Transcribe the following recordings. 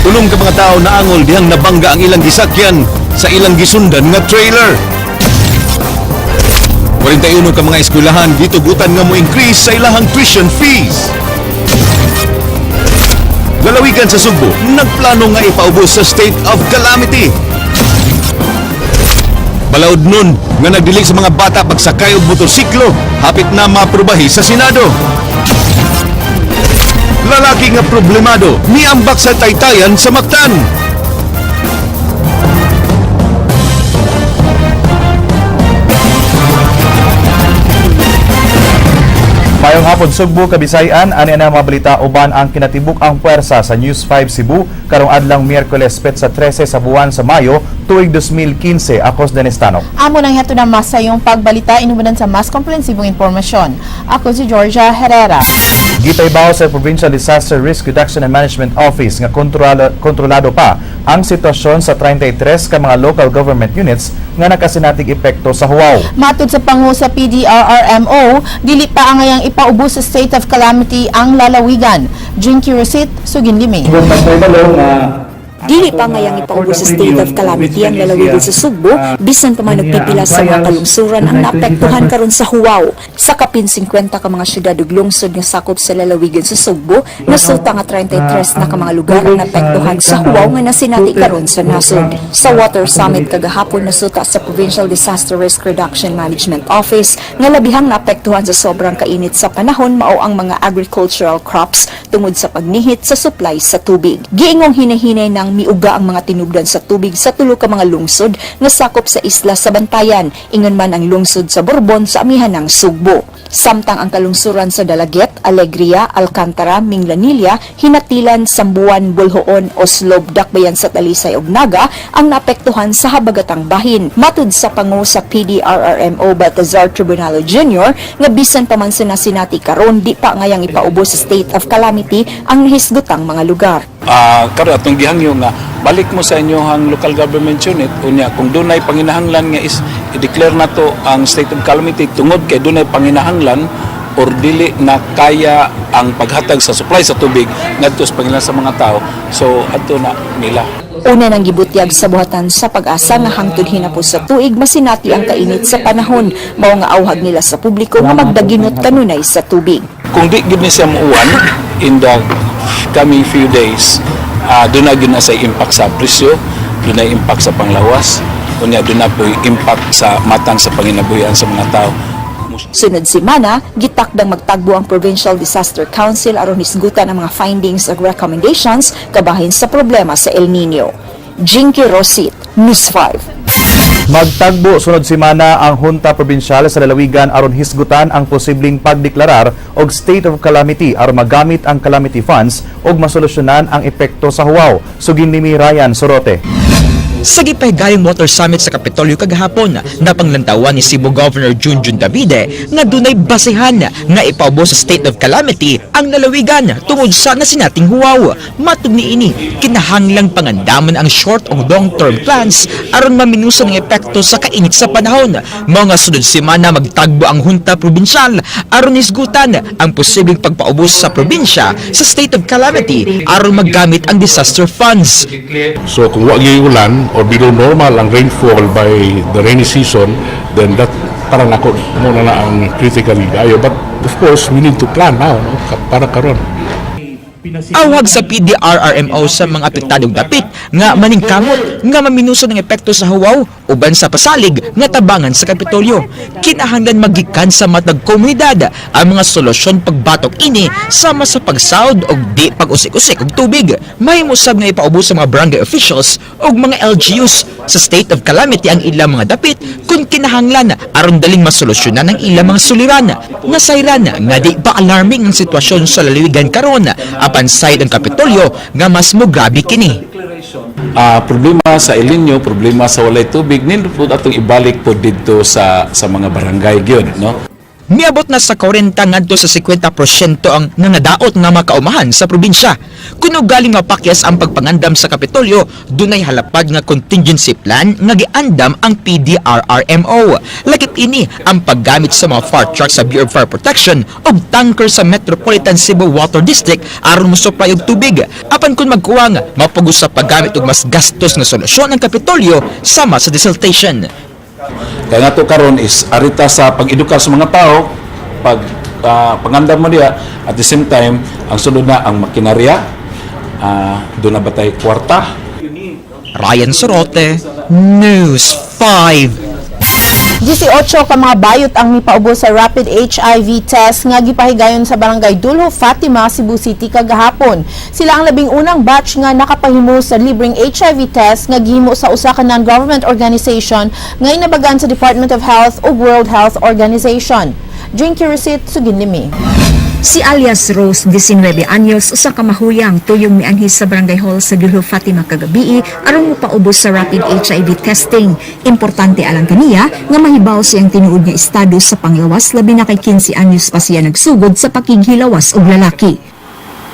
Tulong ka mga tao naangol dihang nabangga ang ilang gisakyan sa ilang gisundan nga trailer. 41 ka mga eskwelahan gitugutan nga mo increase sa ilahang tuition fees. Lalawigan sa Sugbo nagplano nga ipaubos sa state of calamity. Balaod nun nga nagdili sa mga bata pagsakay og motorsiklo, hapit na maaprubahi sa Senado. Lalaki nga problemado, miambak sa taytayan sa Mactan. Mayong hapon, Sugbo, Kabisayan, ani ang mga balita uban ang kinatibuk ang puwersa sa News 5 Cebu karong adlang Miyerkules, petsa 13 sa buwan sa Mayo, tuig 2015. Ako si Dennis Tanok. Amo nang hiato na mas sa iyong pagbalita inubanan sa mas komprehensibong impormasyon. Ako si Georgia Herrera. Gipaybaw sa Provincial Disaster Risk Reduction and Management Office nga kontrolado pa ang sitwasyon sa 33 ka mga local government units nga nakasinati'g epekto sa huwaw. Matud sa pangu sa PDRRMO, dili pa angayang ipaubos sa state of calamity ang lalawigan. Jinky Rosit, Sugin Limi. Dili pa ngayang ipaubos sa state of calamity ang lalawigan sa Sugbo, bisan pa man nagpipila sa mga kalungsuran ang naapektuhan karon sa huwaw. Sa kapin 50 ka mga syudad ug lungsod nga sakop sa lalawigan sa Sugbo, nasuta nga 33 na ka mga lugar ang naapektuhan sa huwaw nga nasinati karon sa nasod. Sa Water Summit kagahapon, nasuta sa Provincial Disaster Risk Reduction Management Office nga labihang naapektuhan sa sobrang kainit sa panahon mao ang mga agricultural crops tungod sa pagnihit sa supply sa tubig. Giingong hinahinay ng miuga ang mga tinubdan sa tubig sa tulo ka mga lungsod nga sakop sa isla sa Bantayan, ingon man ang lungsod sa Borbon sa amihan ng Sugbo. Samtang ang kalungsuran sa Dalaguete, Alegria, Alcantara, Minglanilla, Ginatilan, Samboan, Boljoon, Oslob, Dakbayan sa Talisay ug Naga ang naapektuhan sa habagatang bahin. Matud sa pangu sa PDRRMO Baltazar Tribunalo Jr. nga bisan pa man sa nasinati karon, di pa ngayang ipaubos sa state of calamity ang nahisgutang mga lugar. Karon atong gihangyo nga balik mo sa inyohang local government unit, unya kung dunay panginahanglan nga is i-declare na to ang state of calamity tungod kay dunay panginahanglan or dili na kaya ang paghatag sa supply sa tubig ngadto sa panginahanglan sa mga tao, so adto na nila. Una nang gibutyag sa buhatan sa PAGASA nga hangtod hinapos sa tuig masinati ang kainit sa panahon, mao nga auhag nila sa publiko nga magdaginot kanunay sa tubig. Kung di gyud ni siya muuwan in the coming few days, doon na gyud na sa impact sa presyo, doon na impact sa panglawas, unya doon na po impact sa matang sa panginabuhian sa mga tao. Sunod semana, gitakdang magtagbo ang Provincial Disaster Council aron hisgutan ang mga findings ug recommendations kabahin sa problema sa El Nino. Jinky Rosit, News 5. Magtagbo sunod semana ang Junta Probinsyal sa Lalawigan aron hisgutan ang posibleng pagdeklarar og state of calamity aron magamit ang calamity funds ug masolusyonan ang epekto sa huwaw. Sugin ni Ryan Sorote. Sa gipahigayong Water Summit sa Kapitolyo kagahapon, napanglantawan ni Cebu Governor Junjun Davide nga dunay basehan nga ipaubos sa state of calamity ang lalawigan tungod sa nasinating huwaw. Matud niini, kinahanglang pangandaman ang short o long-term plans aron maminusan ang epekto sa kainit sa panahon. Mga sunod semana magtagbo ang Junta Probinsyal aron hisgutan ang posibleng pagpaubos sa probinsya sa state of calamity aron maggamit ang disaster funds. So kung wa gyud ulan or below normal ang rainfall by the rainy season, then that para nako mo na ang critical ayo. But of course, we need to plan now, no? Para karon. Awhag sa PDRRMO sa mga apektadong dapit nga maningkamot nga maminusan ang epekto sa huwaw uban sa pasalig nga tabangan sa Kapitolyo. Kinahanglan magikan sa matag komunidad ang mga solusyon pagbatok ini sama sa pagsaod og di pag-usik-usik og tubig. Mahimo sab nga ipaubos sa mga barangay officials ug mga LGUs sa state of calamity ang ilang mga dapit kung kinahanglan aron daling masolusyonan ang ilang mga suliran. Nasayran nga di pa alarming ang sitwasyon sa lalawigan karon, apan sayod ang Kapitolyo nga mas mo grabe kini. Problema sa El Nino, problema sa walay tubig, nindot po atong ibalik po didto sa mga barangay gyud, no? Miabot na sa 40 ngadto sa 50% ang nangadaot nga makaumahan sa probinsya. Kuno galing mapakyas ang pagpangandam sa Kapitolyo, dunay halapad nga contingency plan nga giandam ang PDRRMO. Lakip ini ang paggamit sa mga fire trucks sa Bureau of Fire Protection ug tanker sa Metropolitan Cebu Water District aron mo-supply og tubig. Apan kung magkuwang, mapugos sa paggamit og mas gastos nga solusyon ang Kapitolyo sama sa desiltation. Kaya nga to karon is arita sa pag-edukar sa mga tao, pag pangandam mo niya, at the same time, ang sunod na ang makinarya, doon na ba tayo kwarta? Ryan Sorote, News 5. 18 ka mga bayot ang mipaubos sa rapid HIV test nga gipahigayon sa Barangay Dulho, Fatima, Cebu City kagahapon. Sila ang 11 batch nga nakapahimo sa libreng HIV test nga gihimo sa usa ka non-government organization nga inabagan sa Department of Health ug World Health Organization. Jinky Receipt, Suginlimi. Si alias Rose, 19 anyos, usa ka mahuyang tuyong mianhi sa Barangay Hall sa Dulho Fatima kagabii aron mopaubos sa rapid HIV testing. Importante alang kaniya nga mahibaw siyang tinuod nga estado sa panglawas, labi na kay 15 anyos pa siya nagsugod sa pakighilawas og lalaki.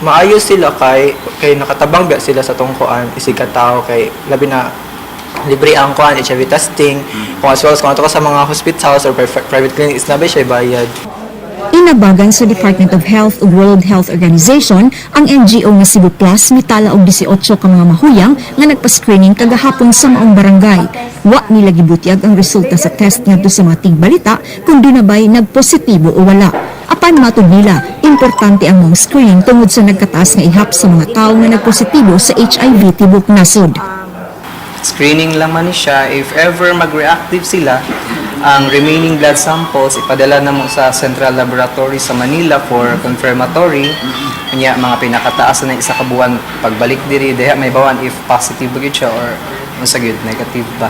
Maayo sila kay nakatabang ba sila sa tungkuan isig ka tao, kay labi na libre ang kuan HIV testing, kung as well as kung ato ka sa mga hospitals or private clinics na ba siya bayad. Inabagan sa Department of Health ug World Health Organization ang NGO nga Cebu Plus mitala og 18 ka mga mahuyang nga nagpa-screening kagahapon sa maong barangay. Wa nila gibutyag ang resulta sa test ngadto sa mga tigbalita kung duna bay nagpositibo o wala. Apan matud nila, importante ang maong screening tungod sa nagkataas nga ihap sa mga tawo nga nagpositibo sa HIV tibok nasod. Screening lang man ni siya. If ever mag-reactive sila, ang remaining blood samples ipadala na mo sa Central Laboratory sa Manila for confirmatory. Unya mga pinakataas na isa ka buwan pagbalik diri, diha may bawan if positive ba gyud siya or unsa gyud, negative ba.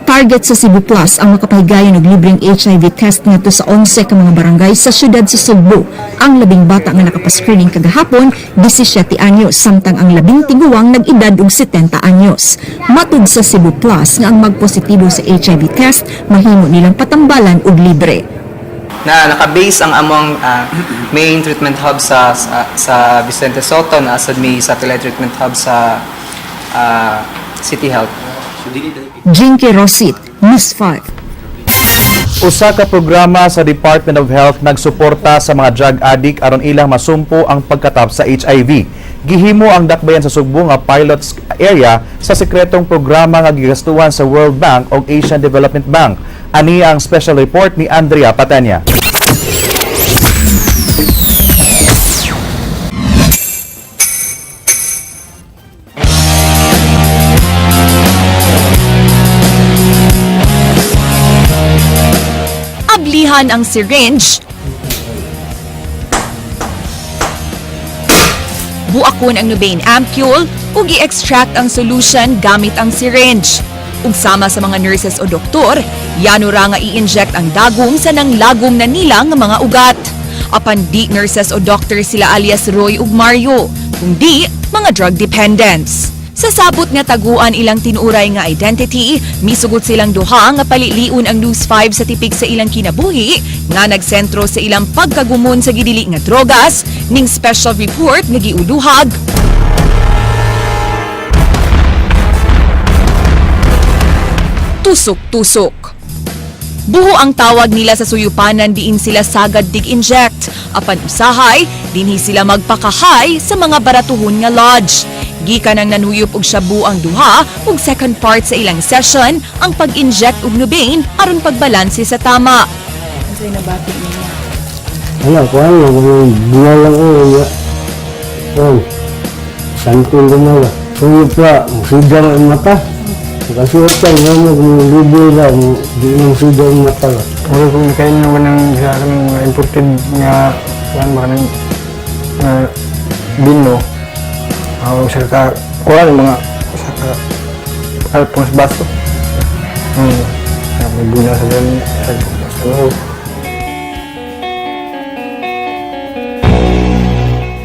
Target sa Cebu Plus ang makapahigayon og libreng HIV test ngadto sa 11 ka mga barangay sa syudad sa Sugbo. Ang labing bata nga nakapascreening kagahapon, 17 anyos, samtang ang labing tiguang nag-edad og 70 anyos. Matud sa Cebu Plus nga ang magpositibo sa HIV test mahimo nilang patambalan og libre. Na naka-base ang among main treatment hub sa Vicente Sotto, na asad may satellite treatment hub sa City Health. Jinky Rosit, News 5. Usa ka programa sa Department of Health nagsuporta sa mga drug addict aron ilang masumpo ang pagkatap sa HIV. Gihimo ang Dakbayan sa Sugbo nga pilot area sa sekretong programa nga gigastuhan sa World Bank ug Asian Development Bank. Ani ang special report ni Andrea Patanya. Ablihan ang syringe, buakon ang Nubain ampule ug i-extract ang solution gamit ang syringe. Ug sama sa mga nurses o doktor, yano ra nga i-inject ang dagom sa nanglagom na nila nga mga ugat. Apan di nurses o doctor sila alias Roy ug Mario, kundi mga drug dependents. Sa sabot nga taguan ilang tinuuray nga identity, misugot silang duha nga paliliun ang News 5 sa tipik sa ilang kinabuhi nga nagsentro sa ilang pagkagumon sa gidili nga drogas ning special report nga giuluhag Tusok-tusok. Buho ang tawag nila sa suyupanan diin sila sagad dig-inject. Apan usahay, dinhi sila magpakahay sa mga baratuhon nga lodge. Gikan ang nanuyop og shabu ang duha ug second part sa ilang session ang pag-inject og Nubain aron pagbalanse sa tama. Ano, kuhan lang, kung bunga lang ko, ya. Oh, santol ko na ba. Suyop pa, sida ang mata. Makasuot ka, nga mo, kung libre lang, di nang sida ang mata ba. Mura kung nakain naman ng sa mga imported nga kuan ba kanang nga bino sa ka kuan mga sa ka Alphonse Baso. May buna sa ganun sa loob.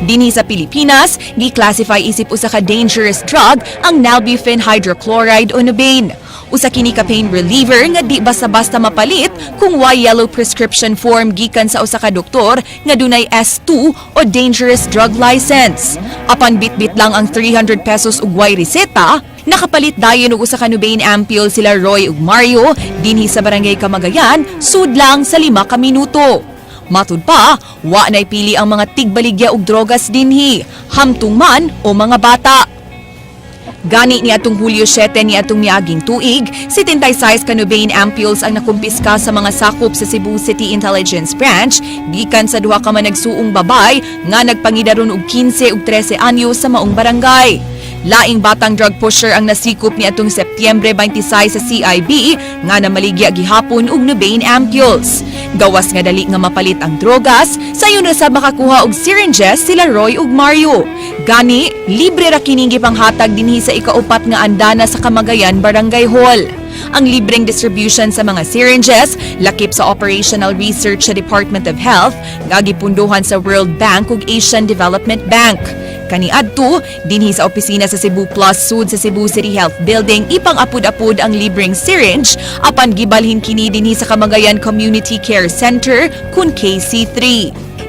Dinhi sa Pilipinas, gi-classify isip usa ka dangerous drug ang nalbuphine hydrochloride o Nubain. Usa kini ka pain reliever nga di basta-basta mapalit kung way yellow prescription form gikan sa usa ka doktor nga dunay S2 o dangerous drug license. Apan bitbit lang ang ₱300 ug way reseta, nakapalit dayon og usa ka Nubain ampule sila Roy ug Mario dinhi sa Barangay Kamagayan sud lang sa 5 ka minuto. Matud pa, wa na'y pili ang mga tigbaligya og drogas dinhi, hamtong man o mga bata. Gani ni atong Hulyo 7 ni atong miaging tuig, 76 ka Nubain ampules ang nakumpiska sa mga sakop sa Cebu City Intelligence Branch gikan sa duha ka managsuong babay nga nagpangidaron og 15 ug 13 anyo sa maong barangay. Laing batang drug pusher ang nasikop ni atong Setyembre 26 sa CIB nga namaligya gihapon og Nubain ampules. Gawas nga dali nga mapalit ang drogas, sayon ra sa makakuha og syringes sila Roy ug Mario. Gani, libre ra kining gipanghatag dinhi sa ikaupat nga andana sa Kamagayan Barangay Hall. Ang libreng distribution sa mga syringes lakip sa operational research sa Department of Health nga gipunduhan sa World Bank ug Asian Development Bank. Kaniadto, dinhi sa opisina sa Cebu Plus sud sa Cebu City Health Building ipang-apud-apud ang libreng syringe apan gibalhin kini dinhi sa Kamagayan Community Care Center kun KC3.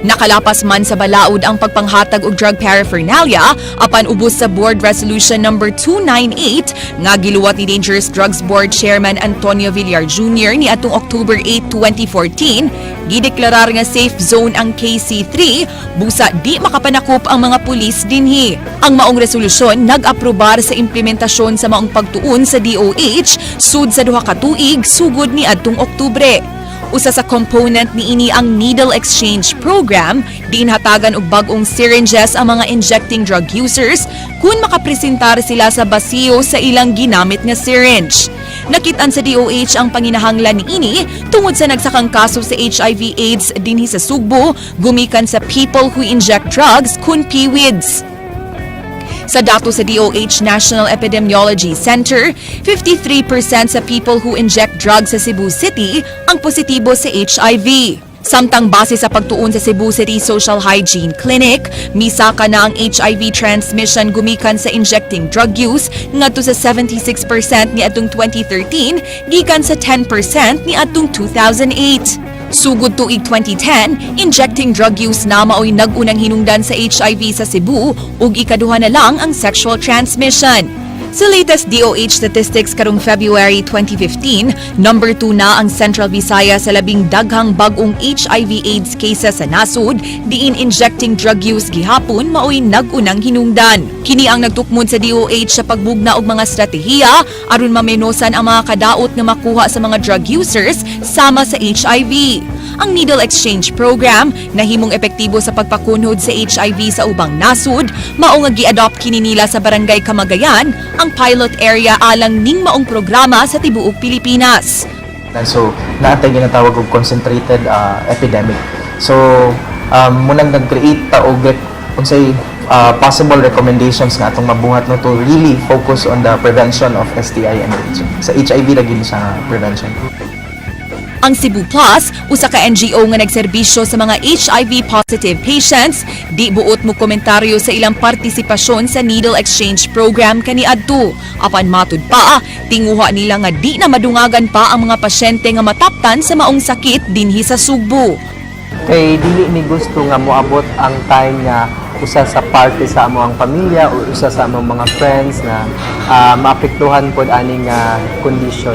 Nakalapas man sa balaod ang pagpanghatag og drug paraphernalia apan ubos sa Board Resolution number 298 nga giluwat ni Dangerous Drugs Board Chairman Antonio Villar Jr. ni atong October 8, 2014, gideklarar nga safe zone ang KC3 busa di makapanakop ang mga pulis dinhi. Ang maong resolusyon nag-aprobar sa implementasyon sa maong pagtuon sa DOH sud sa 2 ka tuig sugod ni adtong Oktubre. Usa sa component niini ang needle exchange program, diin hatagan og bag-ong syringes ang mga injecting drug users kung makapresentar sila sa basiyo sa ilang ginamit nga syringe. Nakitaan sa DOH ang panginahanglan niini tungod sa nagsakang kaso sa HIV AIDS dinhi sa Sugbo gumikan sa people who inject drugs kun PWIDs. Sa dato sa DOH National Epidemiology Center, 53% sa people who inject drugs sa Cebu City ang positibo sa HIV. Samtang base sa pagtuon sa Cebu City Social Hygiene Clinic, misaka na ang HIV transmission gumikan sa injecting drug use ngadto sa 76% niadtong 2013 gikan sa 10% niadtong 2008. Sugod tuig 2010, injecting drug use na maoy nag-unang hinungdan sa HIV sa Cebu ug ikaduha na lang ang sexual transmission. Sa latest DOH statistics karong February 2015, number 2 na ang Central Visayas sa labing daghang bag-ong HIV AIDS cases sa nasod, diin injecting drug use gihapon maoy nag-unang hinungdan. Kini ang nagtukmod sa DOH sa pagbugna og mga estratehiya aron mamenosan ang mga kadaot nga makuha sa mga drug users sama sa HIV. Ang needle exchange program nahimong epektibo sa pagpakunhod sa HIV sa ubang nasod, mao nga gi-adopt kini nila sa Barangay Kamagayan, ang pilot area alang ning maong programa sa tibuok Pilipinas. And so, naa tay ginatawag og concentrated epidemic. So, munang nag-create ta og unsay possible recommendations nga atong mabuhat, no, to really focus on the prevention of STI and AIDS. Sa HIV ra gid siya nga prevention. Ang Cebu Plus, usa ka NGO nga nagserbisyo sa mga HIV positive patients, di buot mo komentaryo sa ilang partisipasyon sa needle exchange program kaniadto. Apan matud pa, tinguha nila nga di na madungagan pa ang mga pasyente nga mataptan sa maong sakit dinhi sa Sugbo. Kay dili mi gusto nga moabot ang time nga usa sa parte sa amo ang pamilya o usa sa among mga friends na maapektuhan pod ani nga condition.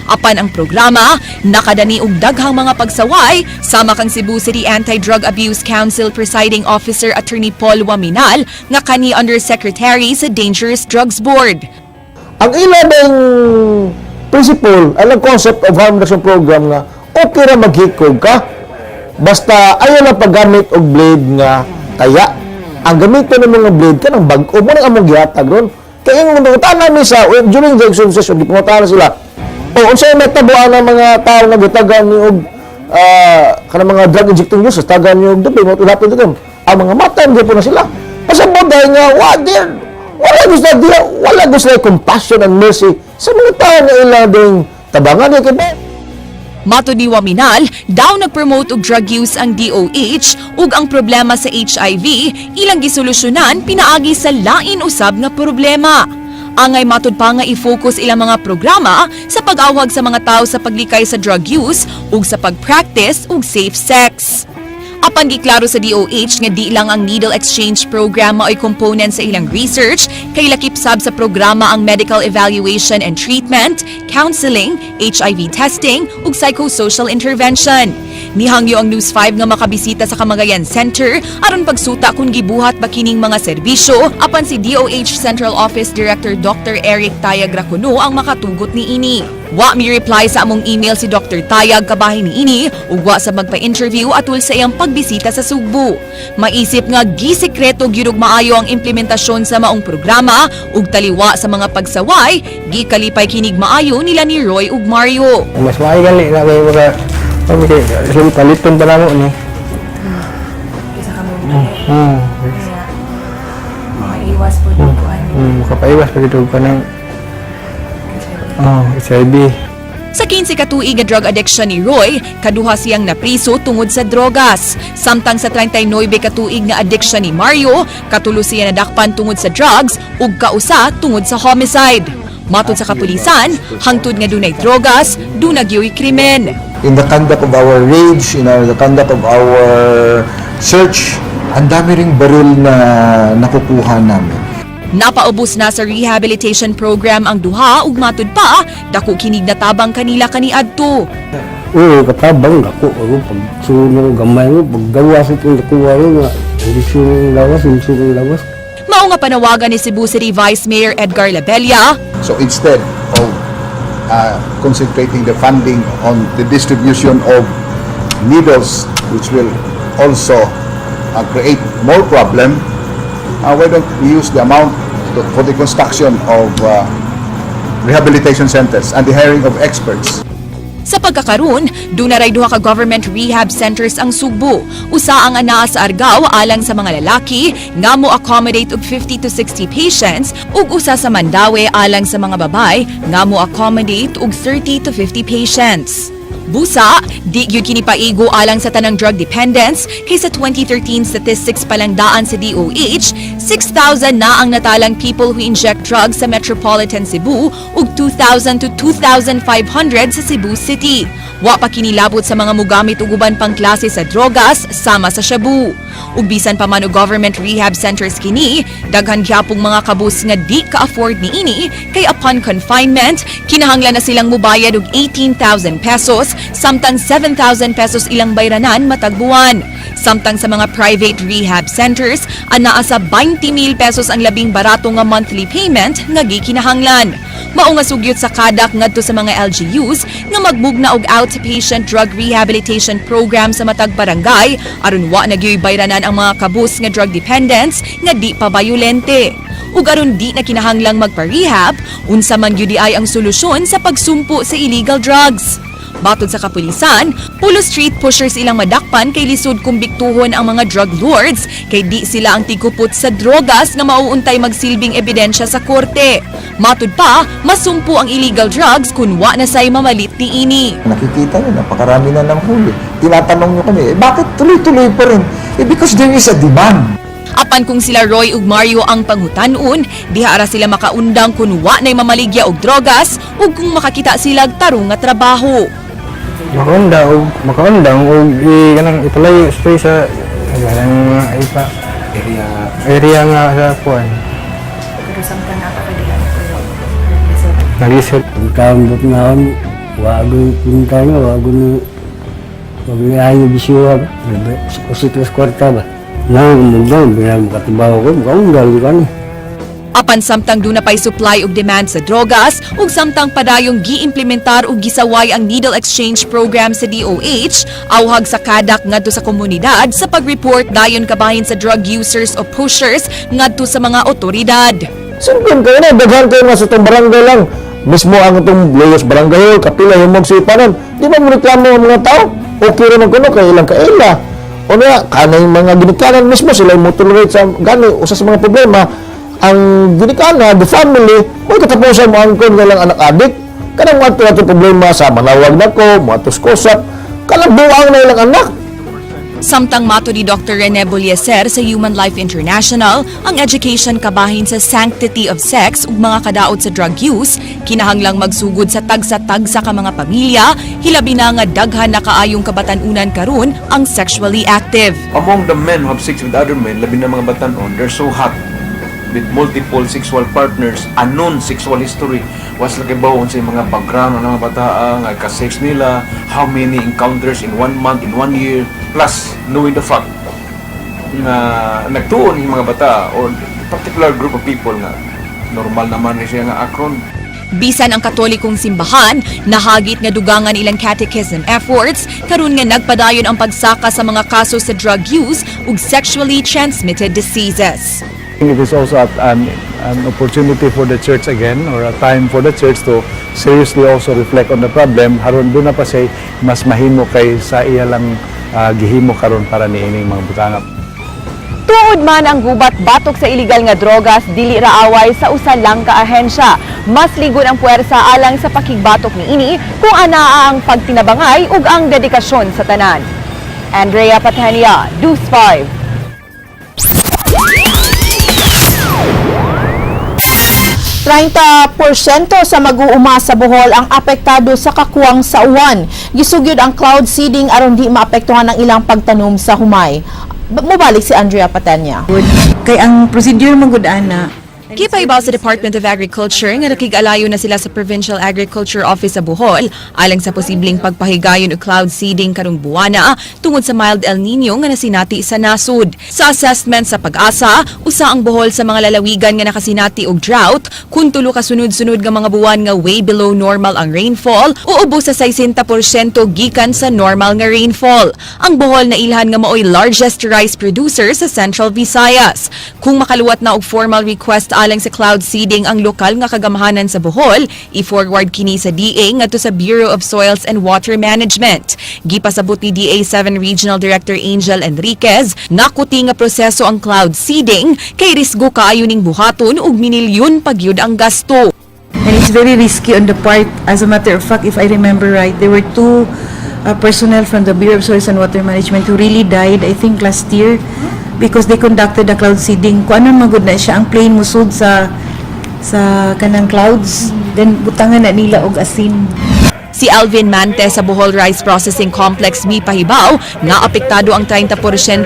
Apan ang programa, nakadani og daghang mga pagsaway sama kang Cebu City Anti-Drug Abuse Council Presiding Officer Attorney Paul Waminal nga kani Undersecretary sa Dangerous Drugs Board. Ang ila ding principle, ang concept of harm reduction program nga okay ra maghikog ka basta ayaw lang paggamit og blade nga taya. Ang gamiton ng mga blade kanang bag-o mo nang among gihatag ron. Kaya yung mga namin sa during the exam session, di pangutana sila. O unsay natabuan ng mga tao nga gitagan ni og kanang mga drug injecting users, tagan ni og dubi mo ilapit dito. Ang mga mata gyud na sila. Pasabot dahil nga wa there wala gusto diya, wala gusto compassion and mercy sa mga tao nga ila ding tabangan ni kay ba. Matud ni Waminal, daw nagpromote og drug use ang DOH ug ang problema sa HIV ilang gisolusyonan pinaagi sa lain usab nga problema. Angay matud pa nga i-focus ilang mga programa sa pag-awhag sa mga tao sa paglikay sa drug use ug sa pag-practice og safe sex. Apan giklaro sa DOH nga di lang ang needle exchange program mao'y component sa ilang research, kay lakip sab sa programa ang medical evaluation and treatment, counseling, HIV testing ug psychosocial intervention. Nihangyo ang News 5 nga makabisita sa Kamagayan Center aron pagsuta kung gibuhat ba kining mga serbisyo, apan si DOH Central Office Director Dr. Eric Tayag Racuno ang makatugot niini. Wa mi reply sa among email si Dr. Tayag kabahin niini ug wa sa magpa-interview atul sa iyang pagbisita sa Sugbo. Maisip nga gisekreto gyud og maayo ang implementasyon sa maong programa ug taliwa sa mga pagsaway, gikalipay kinig maayo nila ni Roy ug Mario. Mas maayo gali na kay maka kami kay sige paliton pa namo ni. Makaiwas po dito ano. Makapaiwas pa dito ka ng, oh, HIV. Sa 15 ka tuig nga drug addiction ni Roy, kaduha siyang napriso tungod sa drogas. Samtang sa 39 ka tuig nga addiction ni Mario, katulo siya nadakpan tungod sa drugs ug kausa tungod sa homicide. Matod sa kapulisan, hangtod nga dunay drogas, duna gyoy krimen. In the conduct of our raids, in the conduct of our search, ang dami ring baril na nakukuha namin. Napaubos na sa rehabilitation program ang duha ug matud pa, dako kinig natabang kanila kaniadto. Oo, katabang ako. Ako, pag sulong gamay mo, pag gawas itong nakuha mo, nga, hindi sulong lawas, hindi sulong lawas. Mao nga panawagan ni Cebu City Vice Mayor Edgar Labella So instead of concentrating the funding on the distribution of needles, which will also create more problem, why don't we use the amount for the construction of rehabilitation centers and the hiring of experts? Sa pagkakaroon, duna ray duha ka government rehab centers ang Sugbo. Usa ang anaa sa Argao alang sa mga lalaki nga mo accommodate og 50 to 60 patients ug usa sa Mandaue alang sa mga babay nga mo accommodate og 30 to 50 patients. Busa, di gyud kini paigo alang sa tanang drug dependents kay sa 2013 statistics pa lang daan sa DOH, 6,000 na ang natalang people who inject drugs sa Metropolitan Cebu ug 2,000 to 2,500 sa Cebu City. Wa pa kinilabot sa mga mugamit og uban pang klase sa drogas sama sa shabu. Ug bisan pa man og government rehab centers kini, daghan gyapong mga kabus nga di ka-afford niini kay upon confinement, kinahanglan na silang mubayad og 18,000 pesos samtang 7,000 pesos ilang bayranan matag buwan. Samtang sa mga private rehab centers, anaa sa 20,000 pesos ang labing barato nga monthly payment nga gikinahanglan. Mao nga sugyot sa CADAC ngadto sa mga LGUs nga magmugna og outpatient drug rehabilitation program sa matag barangay aron wa na gyoy bayranan ang mga kabus nga drug dependents nga di pa bayolente. Ug aron di na kinahanglang magpa-rehab, unsa man gyud ay ang solusyon sa pagsumpo sa illegal drugs? Matod sa kapulisan, pulo street pushers ilang madakpan kay lisod kumbiktuhon ang mga drug lords kay di sila ang tigupot sa drogas nga mauuntay magsilbing ebidensya sa korte. Matud pa, masumpo ang illegal drugs kung wa na say mamalit niini. Nakikita nyo, napakarami na ng huli. Tinatanong nyo kami, eh, bakit tuloy-tuloy pa rin? Eh, because there is a demand. Apan kung sila Roy ug Mario ang pangutanon, diha ra sila makaundang kun wa na'y mamaligya og drogas ug kung makakita sila og tarong nga trabaho. Makaundang og i kanang ipalayo straight sa kanang mga ipa area area nga sa kuan. Pero samtang naa pa diha pero Nalisod. Pagkambot na ako, wago punta na, wago ni, wago ni ayaw bisyo ba? Kusik na kwarta ba? Na, mugdaw, bilang makatibaw ko, makaundang ka ni. Apan samtang duna pay supply ug demand sa drogas ug samtang padayong giimplementar ug gisaway ang needle exchange program sa DOH, awhag sa CADAC ngadto sa komunidad sa pag-report dayon kabahin sa drug users o pushers ngadto sa mga otoridad. Sundon kayo na, daghan kayo na sa itong barangay lang. Mismo ang itong Leyos Barangay Hall, Kapila, Humog, Sipanan. Di ba mo reklamo ang mga tao? Okay rin ang kuno, kay ilang kaila. O na, kanay mga ginikanan mismo, sila mo tolerate sa gani, usa sa mga problema, ang ginikana, the family, may katapusan mo ang kon nga lang anak adik. Kanang mga ato problema sa manawag na ko, mga tuskosap, kanang buang na ilang anak. Samtang mato ni Dr. Rene Bolieser sa Human Life International, ang education kabahin sa sanctity of sex ug mga kadaot sa drug use, kinahanglang magsugod sa tagsa-tagsa ka mga pamilya, hilabi na nga daghan na kaayong kabatan-unan karon ang sexually active. Among the men who have sex with other men, labi na mga batanon, they're so hot with multiple sexual partners, unknown sexual history. Was lagi ba sa mga background ng mga bataa, nga ka-sex nila, how many encounters in one month, in one year, plus knowing the fact nga nagtuon yung mga bata or particular group of people nga normal naman ni siya nga akron. Bisan ang Katolikong simbahan, nahagit nga dugangan ilang catechism efforts, karon nga nagpadayon ang pagsaka sa mga kaso sa drug use ug sexually transmitted diseases. It is also an opportunity for the church again or a time for the church to seriously also reflect on the problem haron duna pa say mas mahimo kay sa iya lang gihimo karon para niining mga butanga. Tuod man ang gubat batok sa iligal nga drogas, dili ra away sa usa lang ka ahensya. Mas ligon ang puwersa alang sa pakigbatok niini kung anaa ang pagtinabangay ug ang dedikasyon sa tanan. Andrea Patania, News 5. 30% sa mag-uuma sa Bohol ang apektado sa kakuwang sa uwan. Gisugyod ang cloud seeding aron di maapektuhan ang ilang pagtanom sa humay. Mubalik si Andrea Patenya. Kay ang procedure man gud ana. Gipaibaw sa Department of Agriculture nga nakig-alayo na sila sa Provincial Agriculture Office sa Bohol alang sa posibleng pagpahigayon og cloud seeding karong buwana tungod sa mild El Nino nga nasinati sa nasud. Sa assessment sa PAGASA, usa ang Bohol sa mga lalawigan nga nakasinati og drought kung 3 ka sunod-sunod nga mga buwan nga way below normal ang rainfall o ubos sa 60% gikan sa normal nga rainfall. Ang Bohol na ilhan nga maoy largest rice producer sa Central Visayas. Kung makaluwat na og formal request alang sa cloud seeding ang lokal nga kagamhanan sa Bohol, i-forward kini sa DA ngadto sa Bureau of Soils and Water Management. Gipasabot ni DA 7 Regional Director Angel Enriquez, nakuti nga proseso ang cloud seeding kay risgo kaayo ning buhaton ug minilyon pagyud ang gasto. And it's very risky on the part, as a matter of fact, if I remember right, there were two personnel from the Bureau of Soils and Water Management who really died, I think last year, because they conducted the cloud seeding. Kung ano magud na siya, ang plane musud sa kanang clouds, then butangan na nila og asin. Si Alvin Mante sa Bohol Rice Processing Complex mipahibaw nga apektado ang 30%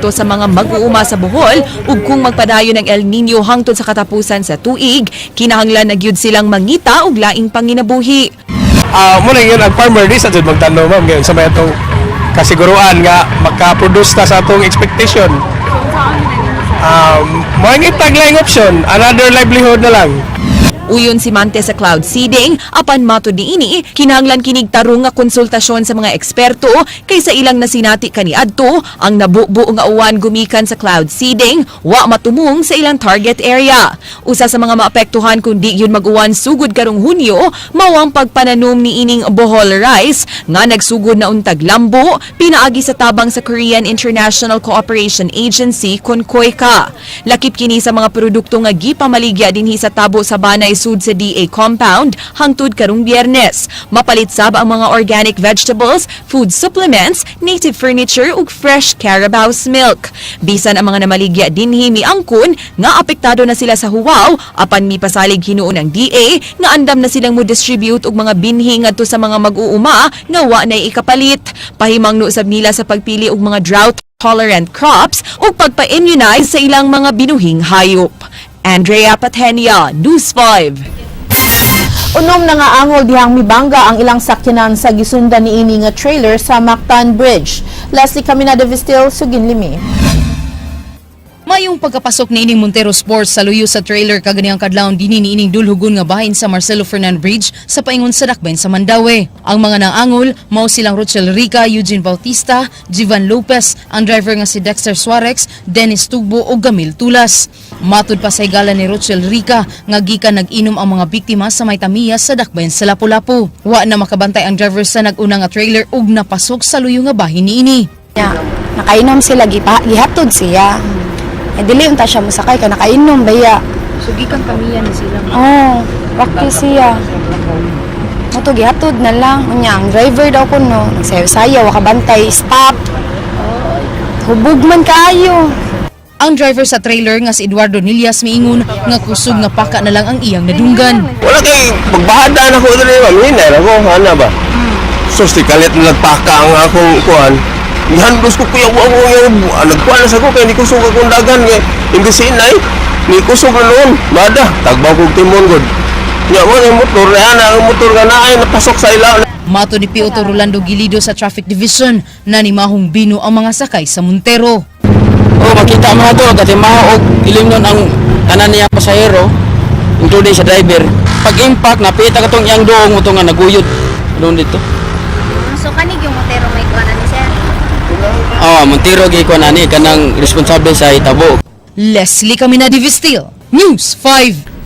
sa mga mag-uuma sa Bohol ug kung magpadayon ang El Nino hangtod sa katapusan sa tuig, kinahanglan na gyud silang mangita og laing panginabuhi. Mo na yun, ang farmer di sa jud magtanom, ma'am, ngayon sa may atong kasiguruan nga maka-produce ta sa atong expectation. Mo laing option, another livelihood na lang. Uyon si Mante sa cloud seeding, apan matod niini, kinahanglan kinig tarong nga konsultasyon sa mga eksperto kaysa ilang nasinati kaniadto ang nabubuo nga uwan gumikan sa cloud seeding, wa matumong sa ilang target area. Usa sa mga maapektuhan kung di yun mag-uwan sugod karong Hunyo, mao ang pagpananom ni ining Bohol rice nga nagsugod na untag lambo pinaagi sa tabang sa Korean International Cooperation Agency kon KOICA. Lakip kini sa mga produkto nga gipamaligya dinhi sa tabo sa Banay Sud sa DA compound hangtod karong Biyernes. Mapalit sab ang mga organic vegetables, food supplements, native furniture ug fresh carabao's milk. Bisan ang mga namaligya dinhi miangkon nga apektado na sila sa huwaw apan mipasalig hinuon ang DA nga andam na silang mo distribute og mga binhi ngadto sa mga mag-uuma nga wa nay ikapalit. Pahimangno sab nila sa pagpili og mga drought tolerant crops ug pagpa-immunize sa ilang mga binuhing hayop. Andrea Patenia, News 5. Unom na nga angol dihang mibangga ang ilang sakyanan sa gisundan niini nga trailer sa Mactan Bridge. Leslie Caminada Vistil, Sugin Limi. Mayong pagkapasok ni ining Montero Sports sa luyo sa trailer kaganihang kadlawon dinhi niining dulhugon nga bahin sa Marcelo Fernan Bridge sa paingon sa Dakbayan sa Mandaue. Ang mga nangangol mao silang Rochel Rica, Eugene Bautista, Jivan Lopez, ang driver nga si Dexter Suarez, Dennis Tugbo ug Gamil Tulas. Matud pa sa higala ni Rochel Rica nga gikan nag-inom ang mga biktima sa may tamiya sa Dakbayan sa Lapu-Lapu. Wa na makabantay ang driver sa nag-una nga trailer ug napasok sa luyo nga bahin niini. Nya, nakainom sila, gihatod siya. Eh, dili unta siya mosakay kay nakainom baya. So gikan pamilya ni sila. Oh, practice siya. Moto gihatod na lang. Unya, ang driver daw kuno, nagsayaw-sayaw, wa kabantay, stop. Hubog man kaayo. Ang driver sa trailer nga si Eduardo Nilias miingon nga kusog nga paka na lang ang iyang nadunggan. Wala kay pagbahada na ko diri, ma'am. Hinay ra ko, ana ba? Sus, di kalit na nagpaka ang akong kuan. Gihandos ko kuya wa ko yung nagkuan na sa ko kay ni kusog akong dagan kay imbis hinay ni kusog na noon. Bada, tagbaw kog timon gud. Nya mo ang motor na ana ang motor nga naay napasok sa ila. Mato ni Piotr Rolando Gilido sa Traffic Division na ni Mahong Bino ang mga sakay sa Montero. Oh, makita mo na to, katimaho og ilim nun ang tanan niya pasahero, including sa driver. Pag impact, napita ka tong iyang doong mo to nga naguyod doon dito. So kanig yung Montero may kuha na ni sir. Oh, Montero gi ko nani kanang responsable sa itabo. Leslie Camina Divistil, News 5.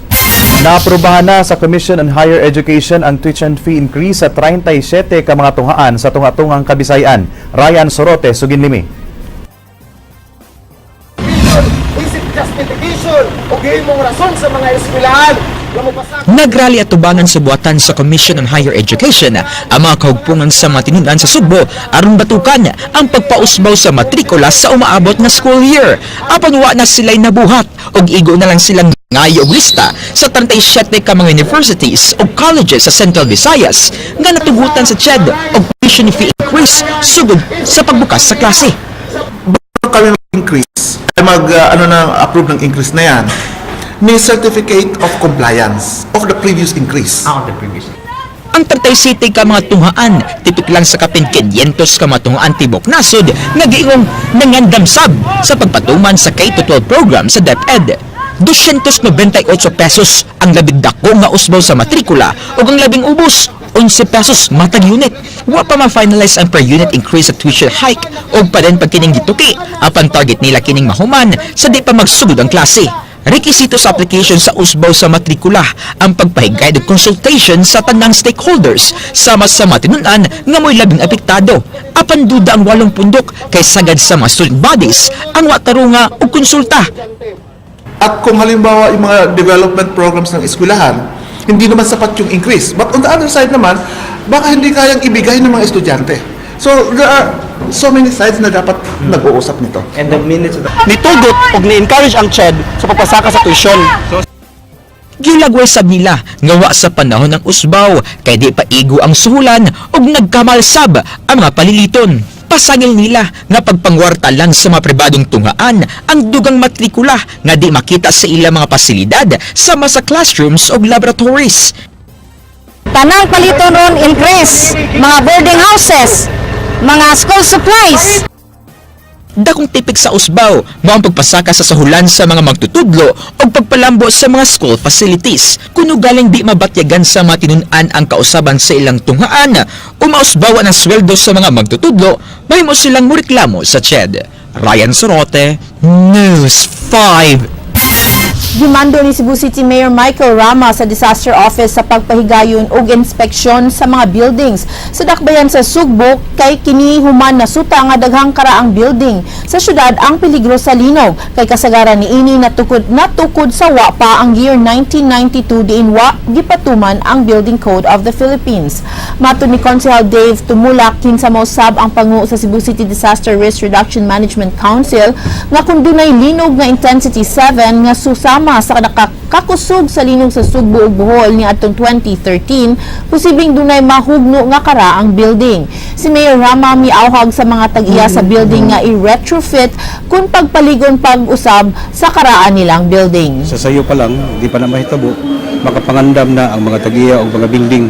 Naaprubahan na sa Commission on Higher Education ang tuition fee increase sa 37 ka mga tunghaan sa tunga-tungang Kabisayan. Ryan Sorote, Suginlimi. Isip justification o gihimong rason sa mga eskwelahan nga mopasakop. Nagrally at tubangan sa buhatan sa Commission on Higher Education ang mga kahugpungan sa mga tinun-an sa Sugbo aron batukan ang pagpausbaw sa matrikula sa umaabot nga school year. Apan wa na sila'y nabuhat og igo na lang silang ngayo og lista sa 37 ka mga universities o colleges sa Central Visayas nga natugutan sa CHED og tuition fee increase sugod sa pagbukas sa klase. Bago kami mag-increase, ay mag ano na approve ng increase na yan, may certificate of compliance of the previous increase. Ah, of the previous. Ang 37 ka mga tunghaan, tipik lang sa kapin 500 ka mga tunghaan tibok nasod nga giingong nangandam sab sa pagpatuman sa K-12 program sa DepEd. 298 pesos ang labing dako nga usbaw sa matrikula ug ang labing ubos 11 pesos matag unit. Wa pa ma-finalize ang per unit increase sa tuition hike ug pa din pag kining gituki apan target nila kining mahuman sa di pa magsugod ang klase. Rekisito sa application sa usbaw sa matrikula ang pagpahigay og consultation sa tanang stakeholders sama sa mga tinun-an nga mo'y labing apektado. Apan duda ang walong pundok kay sagad sa mga student bodies ang wa tarunga og konsulta. At kung halimbawa yung mga development programs ng eskwelahan, hindi naman sapat yung increase. But on the other side naman, baka hindi kayang ibigay ng mga estudyante. So there are so many sides na dapat nag-uusap nito. And the minutes of the Nitugot og ni-encourage ang CHED sa pagpasaka sa tuition. Gilagway sab nila nga wa sa panahon ng usbaw kay di pa igo ang suhulan ug nagkamalsab ang mga paliliton. Pasangil nila nga pagpangwarta lang sa mga pribadong tunghaan ang dugang matrikula nga di makita sa ilang mga pasilidad sama sa classrooms ug laboratories. Tanang paliton ron increase, mga boarding houses, mga school supplies. Dakong tipik sa usbaw mao ang pagpasaka sa sahulan sa mga magtutudlo o pagpalambo sa mga school facilities. Kuno galing di mabatyagan sa mga tinun-an ang kausaban sa ilang tunghaan o mausbawan ang sweldo sa mga magtutudlo, mahimo silang moreklamo sa CHED. Ryan Sorote, News 5. Gimando ni Cebu City Mayor Michael Rama sa Disaster Office sa pagpahigayon og inspeksyon sa mga buildings sa dakbayan sa Sugbo kay kini human nasuta nga daghang karaang building sa syudad ang peligro sa linog kay kasagaran niini natukod natukod sa wa pa ang year 1992 diin wa gipatuman ang Building Code of the Philippines. Matod ni Konsehal Dave Tumulak, kinsa mausab ang pangu sa Cebu City Disaster Risk Reduction Management Council, nga kung dunay linog nga intensity 7 nga susama sa nakakusog sa linog sa Sugbo ug Bohol niadtong 2013, posibleng dunay mahugno nga karaang building. Si Mayor Rama miawhag sa mga tag-iya sa building nga i-retrofit kung pagpaligon pag-usab sa karaan nilang building. Sa sayo pa lang, di pa na mahitabo, makapangandam na ang mga tagiya o mga building,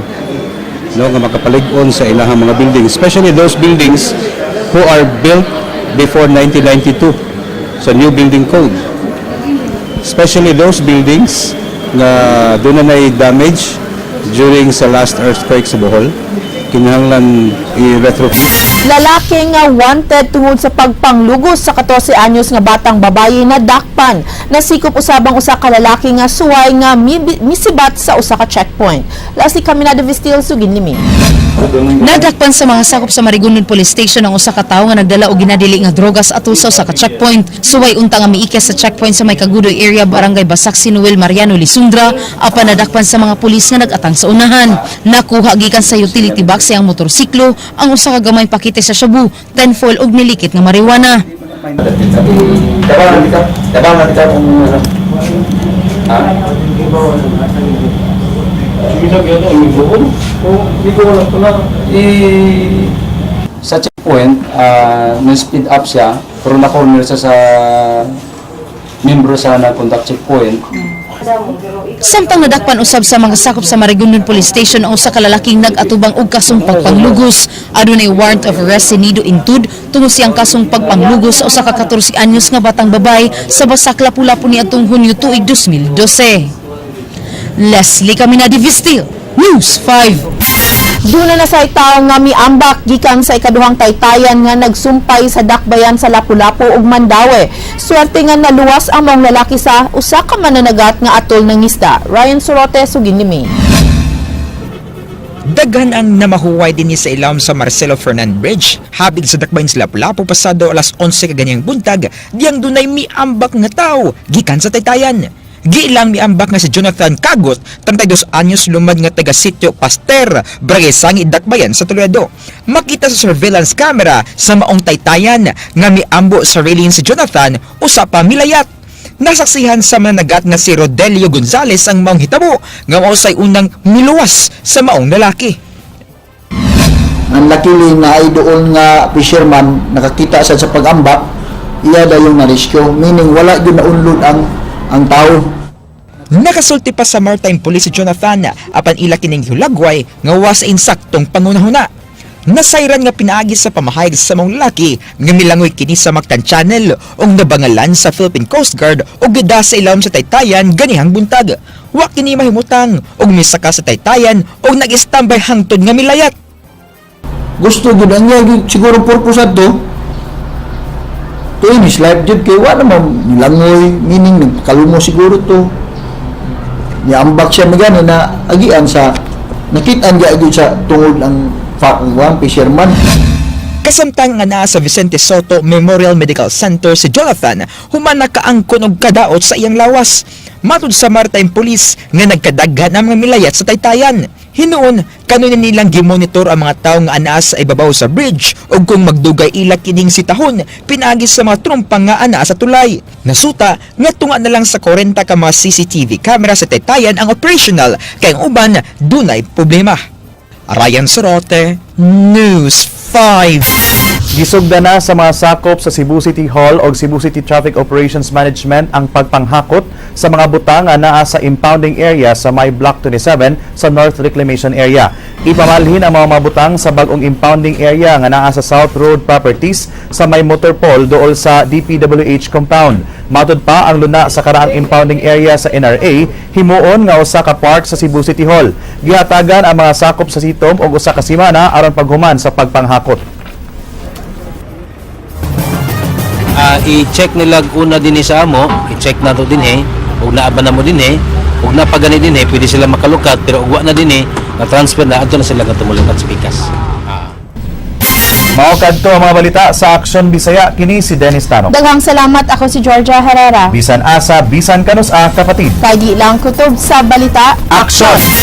no, nga makapalig-on sa ilahang mga building, especially those buildings who are built before 1992 sa new building code, especially those buildings nga doon na damage during sa last earthquake sa Bohol, kinahanglan i-retrofit. Lalaki nga wanted tungod sa pagpanglugos sa 14 anyos nga batang babaye na dakpan. Nasikop usabang usa ka lalaki nga suway nga misibat sa usa ka checkpoint. Lasi kami na Vistil sugin limi. Nadakpan sa mga sakop sa Marigunon Police Station ang usa ka tawo nga nagdala og ginadili nga drogas ato sa usa ka checkpoint. Suway unta nga miikyas sa checkpoint sa may Kagudoy area, Barangay Basak si Noel Mariano Lisundra apan nadakpan sa mga pulis nga nag-atang sa unahan. Nakuha gikan sa utility box sa iyang motorsiklo ang usa ka gamay pakete sa shabu, 10 foil ug nilikit nga marijuana. Tabang kita, tabang kita kung ano. Ha? Sige lang yun, ang buon. Hindi ko wala pala. Sa checkpoint, na-speed up siya, pero na-corner siya sa membro sa na-conduct checkpoint. Samtang nadakpan usab sa mga sakop sa Marigondon Police Station ang usa ka lalaking nag-atubang og kasong pagpanglugos. Adunay warrant of arrest si Nido Intud tungod siyang kasong pagpanglugos sa usa ka 14 anyos nga batang babay sa Basak, Lapu-Lapu niadtong Hunyo tuig 2012. Leslie Caminadi Vistil, News 5. Duna na say tawo nga miambak gikan sa ikaduhang taytayan nga nagsumpay sa dakbayan sa Lapu-Lapu ug Mandaue. Swerte nga naluwas ang maong lalaki sa usa ka mananagat nga atol ng isda. Ryan Sorote, sugin ni May. Daghan ang namahuway dinhi sa ilawom sa Marcelo Fernan Bridge. Habig sa dakbayan sa Lapu-Lapu pasado alas 11 kaganiyang buntag, diyang dunay miambak nga tao gikan sa taytayan. Giilang miambak nga si Jonathan Cagot, 32 anyos lumad nga taga Sitio Pasteur, Barangay Sangi, Dakbayan sa Toledo. Makita sa surveillance camera sa maong taytayan nga miambo sa railing si Jonathan usa pa milayat. Nasaksihan sa mananagat nga si Rodelio Gonzales ang maong hitabo nga mao say unang miluwas sa maong lalaki. Ang luckily na ay doon nga fisherman nakakita sa pag-ambak, iya dayong na-rescue, meaning wala gyud naunlod ang tao. Nakasulti pa sa Maritime Police si Jonathan apan ila kining hulagway nga wa sa insaktong pangunahuna. Nasayran nga pinaagi sa pamahayag sa maong lalaki nga milangoy kini sa Mactan Channel ug nabangalan sa Philippine Coast Guard ug gida sa ilawom sa taytayan ganihang buntag. Wa kini mahimutang ug misaka sa taytayan ug nag-standby hangtod nga milayat. Gusto gyud ang iya gyud siguro purpose adto to in his life jud kay wa naman nilangoy, meaning nagkalumo siguro to. Niambak siya magani na agian sa nakitaan gyud sa tungod ang ang fisherman. Kasamtang nga naa sa Vicente Soto Memorial Medical Center si Jonathan human nakaangkon og kadaot sa iyang lawas. Matud sa Maritime Police nga nagkadaghan ang mga milayat sa taytayan. Hinuon, kanunay nilang gimonitor ang mga tawo nga anaa sa ibabaw sa bridge ug kung magdugay ila kining sitahon pinaagi sa mga trumpang nga anaa sa tulay. Nasuta nga tunga na lang sa 40 ka mga CCTV camera sa taytayan ang operational kay ang uban dunay problema. Ryan Sorote, News 5. Gisugda na sa mga sakop sa Cebu City Hall o Cebu City Traffic Operations Management ang pagpanghakot sa mga butang nga naa sa impounding area sa may Block 27 sa North Reclamation Area. Ipamalhin ang mga butang sa bagong impounding area nga naa sa South Road Properties sa may motor pole dool sa DPWH compound. Matud pa, ang luna sa karaang impounding area sa NRA himuon nga usa ka park sa Cebu City Hall. Gihatagan ang mga sakop sa CITOM og usa ka semana aron paghuman sa pagpanghakot. I-check nila una din sa amo, i-check na to din eh, ug naa ba na mo din eh, ug napagani din eh, pwede sila makalukat, pero ug wa na din eh, na-transfer na, adto na sila nga tumulukat sa pikas. Mao kadto ang mga balita sa Aksyon Bisaya, kini si Dennis Tano. Daghang salamat, ako si Georgia Herrera. Bisan asa, bisan kanus-a, kapatid. Kay di lang kutob sa balita. Aksyon!